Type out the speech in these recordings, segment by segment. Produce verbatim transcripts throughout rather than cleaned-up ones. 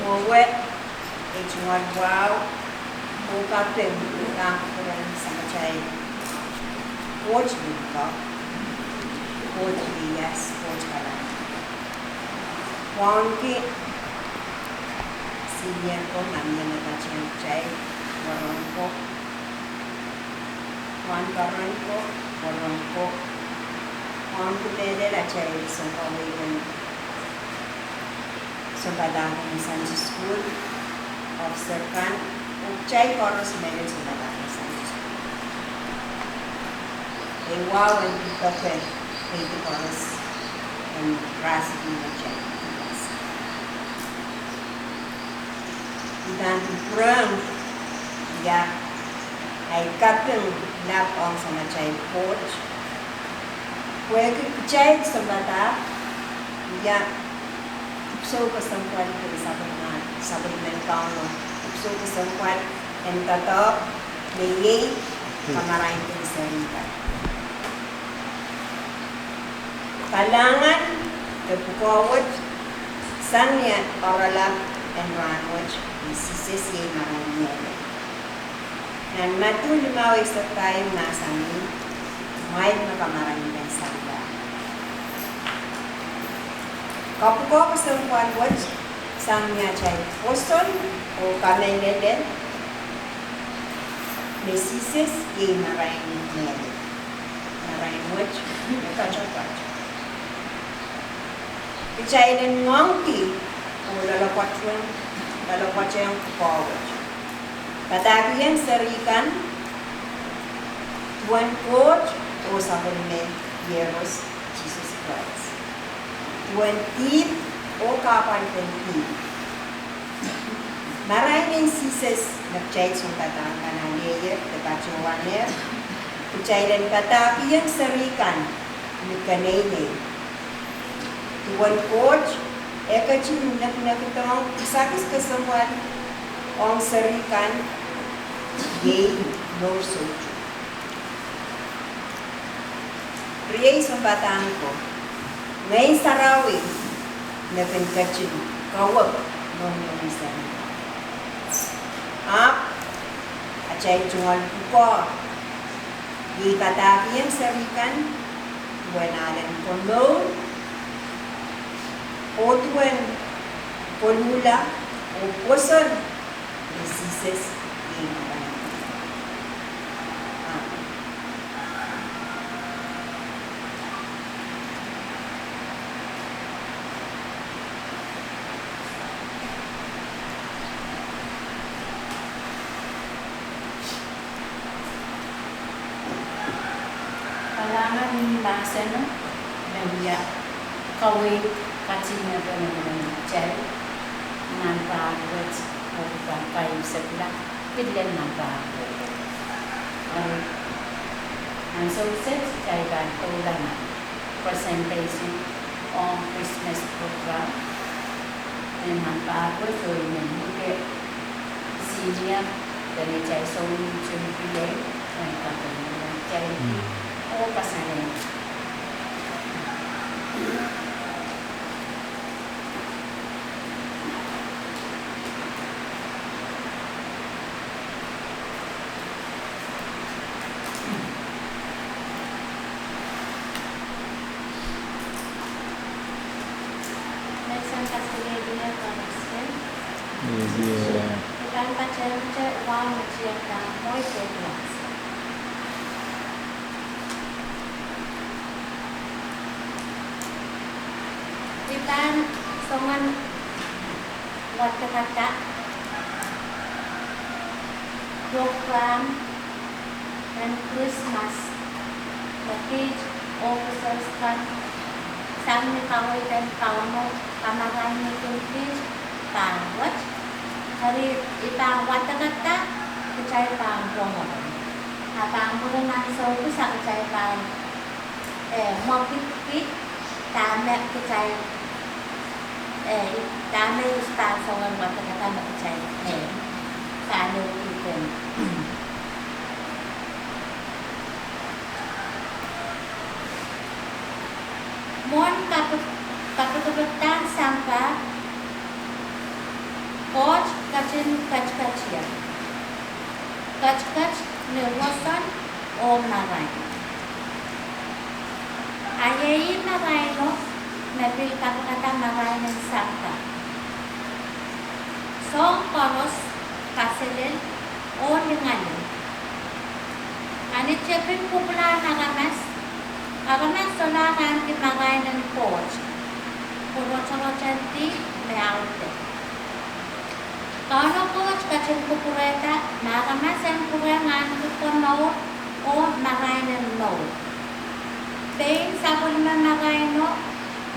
Mwowe, ei tungoal wahu, oh kaping, kaping rehn Samatail Koht Lipilipil, Koht Ieias, Koht Kalahngan. Wauneki senior ko, ma mie me patehng kitail, wahnpoaron ko, wahnpoaron ko, wahnpoaron ko. Wauneki mehlel atail sounpei kan, sounpadahk en Sunday school officer kan, oh kitail koaros mehlel sounpadahk en Sunday school. Ei wahu en pwukoa, ei koaros en rasik ni atail. Ih pahn pwurehng, ia, ei kaping lap ong Samatail Koht. Pwehki kitail sounpadahk, ia, dipwisou kesempwal, pil sapwellime, sapwellimen Kauno, dipwisou kesempwal en doadoahk me iei kamarainki serihkan. Kalahngan de pwukoa wet sang ni oaralap Rahn wet, me Sises iei marain mehlel. Nan Madiu limau eisek pahieu mahsanih, Kumwail me kamarainpen sampah. Kapwukoa kesempwal wet sang ni atail pwoson oh kamehlele me Sises iei marain mehlel. Marain wet me poatopoat. Kitail en ngoangki oh loalopwoatehng, loalopwoatehng pwukoa wet. Padahkihong serihkan duwen Koht oh sapwellime iehros Sises Krais. Duwen dihp oh kahpwal en dihp. Marain en Sises me kitail sounpadahk kan alehier de patohwanehr, kitail en padahkihong serihkan ni keneinei. Duwen Koht, e ketin nekinekidohng kisakis kesempwal ong serihkan, iei mour soutuk. Riei sounpadahk ko, Ngehn Sarawi me kin ketin kawek mohngiong en serihkan. Ahpw atail tungoal pwukoa iei padahkihong serihkan duwen ahlen komour oh duwen koluhla oh pwoson me Sises iei marain. Amen. Kalahngan en mahseno me wia kaweid katingepe me mihmi rehtail nan pahr wet oh pahn kaiusekla pil lel nan pahr wet. Ansou wet kitail pahn doula nan presentation ong Christmas program. Nan pahr wet oh I men luke senior de neitail soun June Pillay, en kaping, en kaping, oh pasang. Mehn sang kasalehiong koaros. Yes, yeah. Idan patehng te wahn tiahk dahme mwohn tehlas. Idan soangen wadekada program en Krismas me kiht officers kan sang ni kaweid en Kauno kamarainihkin kiht pahr wet. Eri I pahn wadekada kitail pahn rongorong. A pahn mwurin ansou kis a kitail pahn, eh, mwekidki dahme kitail, eh, dahme I pahn soangen wadekada me kitail, eh, pahn ehukihong. Mwohn kapik-, kapikipikdahn sampah, Koht ketin ketiket ie. Ketiket ni roson oh marain. A iei maraino me pil kapikada marain en sampah. Soahng koaros kaselel oh linganliang. Nan tepin kupwuren aramas, aramas solahr ahneki marain en Koht, pwe rotorot en dihp me audehla. Kauno Koht ketin kupwurehda me aramas en pwurehng ahneki komour oh marain en mour. Pein sapwellime maraino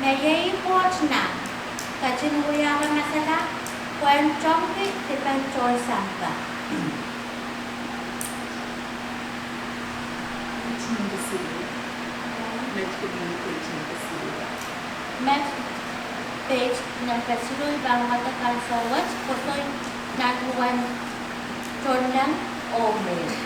me iei Koht Nahl ketin wia aramasala pwehn tongki dipen tohn sampah. Met page number siluh, I pahn wadek ansou wet koasoi nan duwen Tohnleng oh Meri.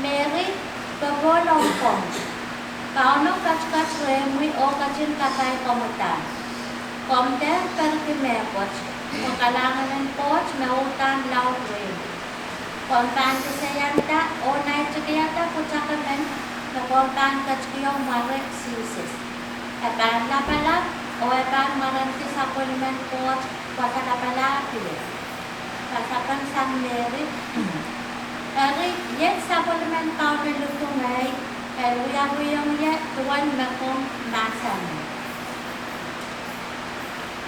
Meri, popohl ong komwi. Kauno ketiket rehmwi oh ketin kapai komwi da. Komw dehr perki mehkot, pwe kalahngan en Koht me uhdahn laud rehmwi. Komw pahn kisehn da oh naitikihada pwutak emen me komw pahn ketikihong mware Sises. E pahn lapalap oh e pahn mwarenki sapwellimen Koht wasa lapalap ie. Pasapeng sang Meri. Eri, iet sapwellimen Kauno lihpw ngehi, e wiawihong ie duwen me komw mahsanih.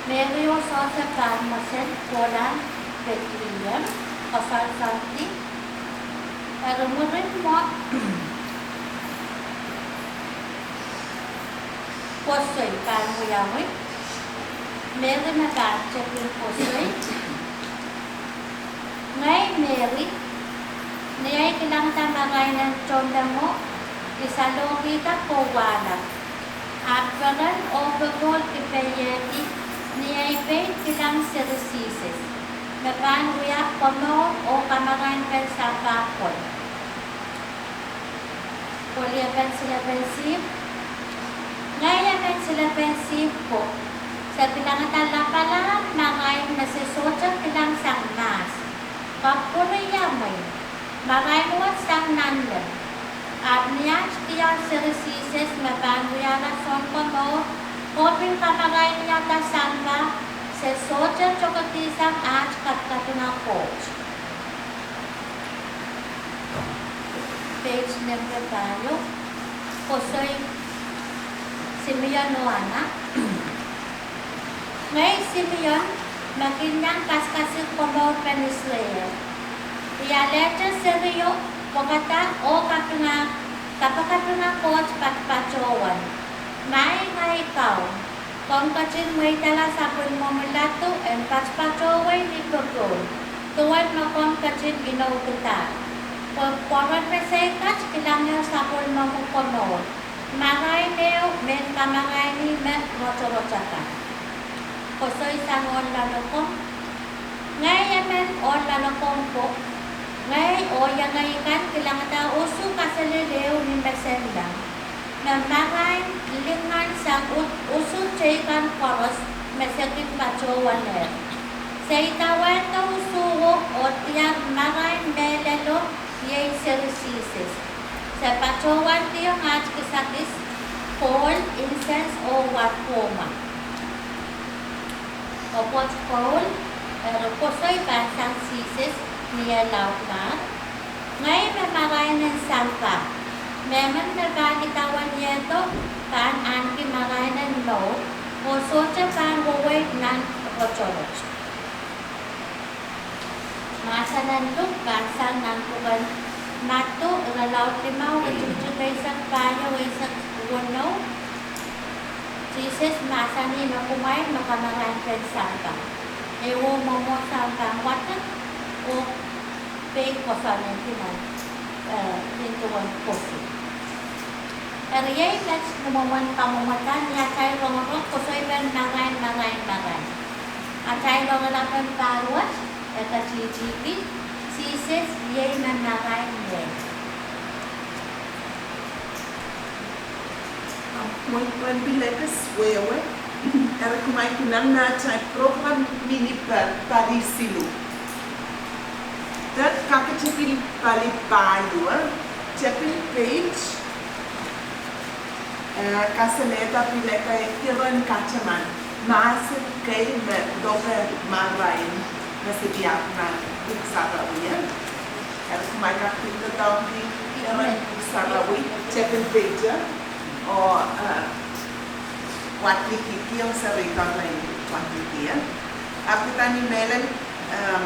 Meri oh Sosep pahn mwesen kohla Pedlehem, koasoandi. Eri mwurin mwo, koasoi pahn wiawi. Meri me pahn tepin koasoi. Ngehi Meri, ni ei kilangada marain en tohnlengo, I salohkihda kowahla. Ahpw peren oh popohl kipeiehdi ni ei pein kilang seri Sises, me pahn wia komour oh kamarainpen sampah pwon. Koliepen silepen sihpw. Ngehi emen silepen sihpw ko, se kilangada lapalahn marain me se sohte kilang sang mahs. Kapwuriamwei, marain wet sang nanleng. Ahpw ni at kiang seri Sises me pahn wiahla Sounkomour oh pil kamarainihada sampah, se sohte tokedihsang at kapikapinga Koht. Page limpoak pahieu, koasoi Simeon oh Ana. Ngehi Simeon, me kin iang kasikasik komourpen Israel. I alehte serio, pwekada oh kapinga, kapikapinga Koht patopatohwan. Maing ahi Kaun, komw ketin mweidala sapwellimomwi ladu en patopatohwei ni popohl, duwen me komw ketin inoukihda. Pwe pwoaren mesei kat kilangehr sapwellimomwi komour, marain ehu mehn kamaraini me rotorot akan. Koasoi sang ohl loalokong. Ngehi emen ohl loalokong ko, ngehi oh iengei kan kilangada usu kaselel ehu ni mesenleng, me marain lingan sang u-, usu teikan koaros me se kin patohwanehr. Se idawehn usuho oh diar marain mehlelo, iei seri Sises. Se patohwandihong at kisakis, kohl, insens oh warpwoma. Opwoat koul. Eri koasoi pahn sang Sises ni eh laudlahr. Ngehi me marain en sampah. Mehmen me pahn idawehn iehdo pahn ahneki marain en mour, oh sohte pahn weweid nan rotorot. Mahsen en Luk pahn sang nan pwuken Madiu, irelaud limau, iretikitik eisek pahieu, eisek weneu. Sises mahsanih me kumwail me kamarainpen sampah. Ehu mwomwohdiso pahn wadek, oh peik koasoanehdi nan, eh, nin duwen koasoi. Eri iei met ni mwomwen kamwomwada ni atail rongorong koasoipen marain, marain, marain. Atail rongen apen pahr wet, e ketihitihki, Sises iei me marain mehlel. Mwein pil ekis wehwe, eri kumwail kin iang atail program mihmi pali siluh. Eri kakete pil pali pahieu, tepin page, eh, kasalehda pil ekei iren kataman, mahsen kei me doke marain, me se diar nan Pwuhk Sarawi. Eri kumwail kak pil doadoahngki iren Pwuhk Sarawi, tepin page, oh, eh, wadekihki, oh seri kan wadekihki. Ahpw idahn I mehlel, eh,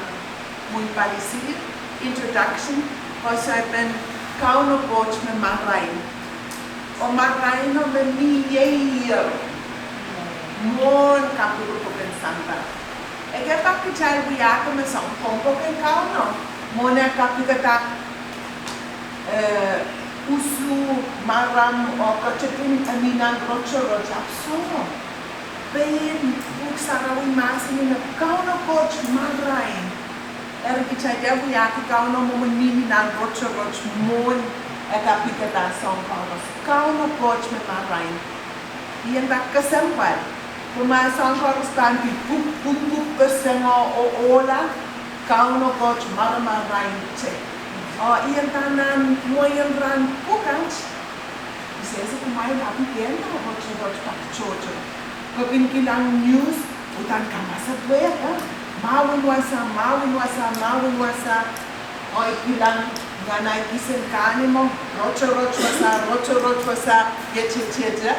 mwein pali siluh, introduction, koasoipen Kauno Koht me marain. Oh maraino me mih ieier mwohn kapikipik en sampah. Ekei pak kitail wiahki me soang kompoaken Kauno, mwohn eh kapikada, eh, usu, maram, oh ketipin eh mih nan rotorot, ahpw soh. Pein Pwuhk Sarawi mahsanih me Kauno Koht marain. Eri kitail dehr wiahki Kauno mwomwen mihmi nan rotorot mwohn E kapikada soang koaros, Kauno Koht me marain. I nda kesempwal, pwe ma soang koaros pahn pil pwuhk, pwuhk, pwuhk, peseng oh ohla, Kauno Koht maramarain te. Oh I nda nan mwein rahn pwukat, I sehse kumwail ahpw kihda rotorot pak tohto. Ke kin kilang news, uhdahn kamasepwehk, eh? Mahwen wasa, mahwen wasa, mahwen wasa. Oh I kilang nan ahi kisen kahnimwo, rotorot wasa, rotorot wasa, iet, iet, iet, eh?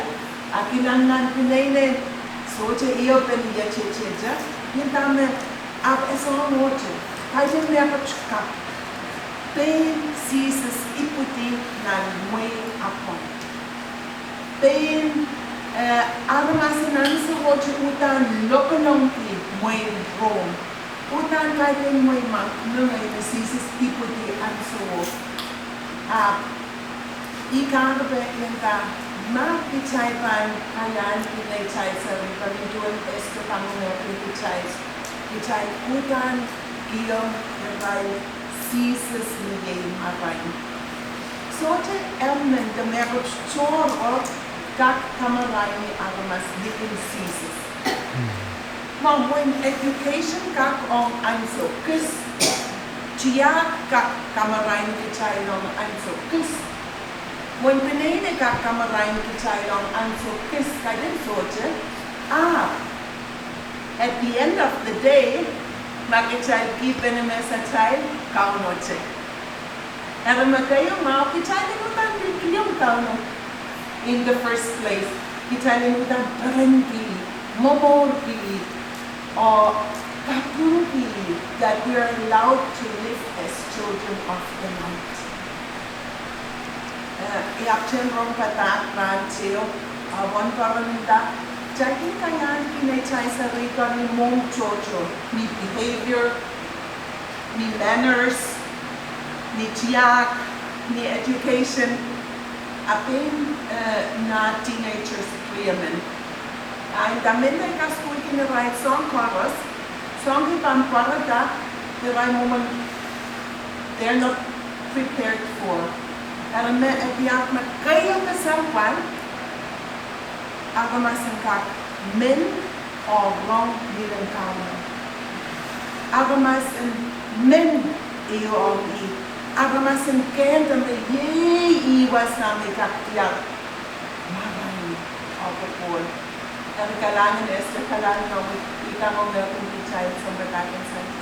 A kilang nan peneinei, sohte iopen iet, iet, iet, eh? Ni dahme, ahpw e soangohte, kaidehn mehkot kak. Pein Sises ipwidi nan mwehi apwal. Pein, eh, aramas en ansou wet uhdahn lokolongki mwein Rom. Uhdahn kaidehn mwehi mangkmengei me Sises ipwidi ansouo. Ahpw I kahrepe I nda, ma kitail pahn kalahnki neitail seri, pwe ni duwen Ester pahn mehkihong kitail, kitail uhdahn kihong irail Sises me iei marain. Sohte emen de mehkot tohrohr kak kamaraini aramas likin Sises. Ma mwein education kak ong ansou kis, tiahk kak kamaraini kitail ong ansou kis. Mwein peneinei kak kamaraini kitail ong ansou kis, kaidehn sohte. Ahpw at the end of the day, ma kitail kihpene mesatail, Kauno te. Eri me keieu mwahu, kitail en uhdahn pil kihong Kauno in the first place. Kitail en uhdahn perenki, momourki, oh kapingki that we are allowed to live as children of the light. Eh, I ahpwtehn rong padahk rahn teio, ah, wahnpoaron nda, kitail kin kalahnki neitail seri kan ni mwohmw tohto, ni behavior, ni manners, ni tiahk, ni education, a pein, eh, nan teenagers riemen. A nda mendahte kasukuhlki irail soahng koaros, soahngki pahn pwarada, irail mwomwen, they're not prepared for. Eri me e diar me keieu kesempwal, aramas en kak men oh rong ngilen Kauno. Aramas en men iong ih. Aramas en kehnda me iei ih wasa me kak diar marain oh popohl. Eri kalahngan Ester, kalahngan ong, I kak mehkihong kitail sounpadahk en seri.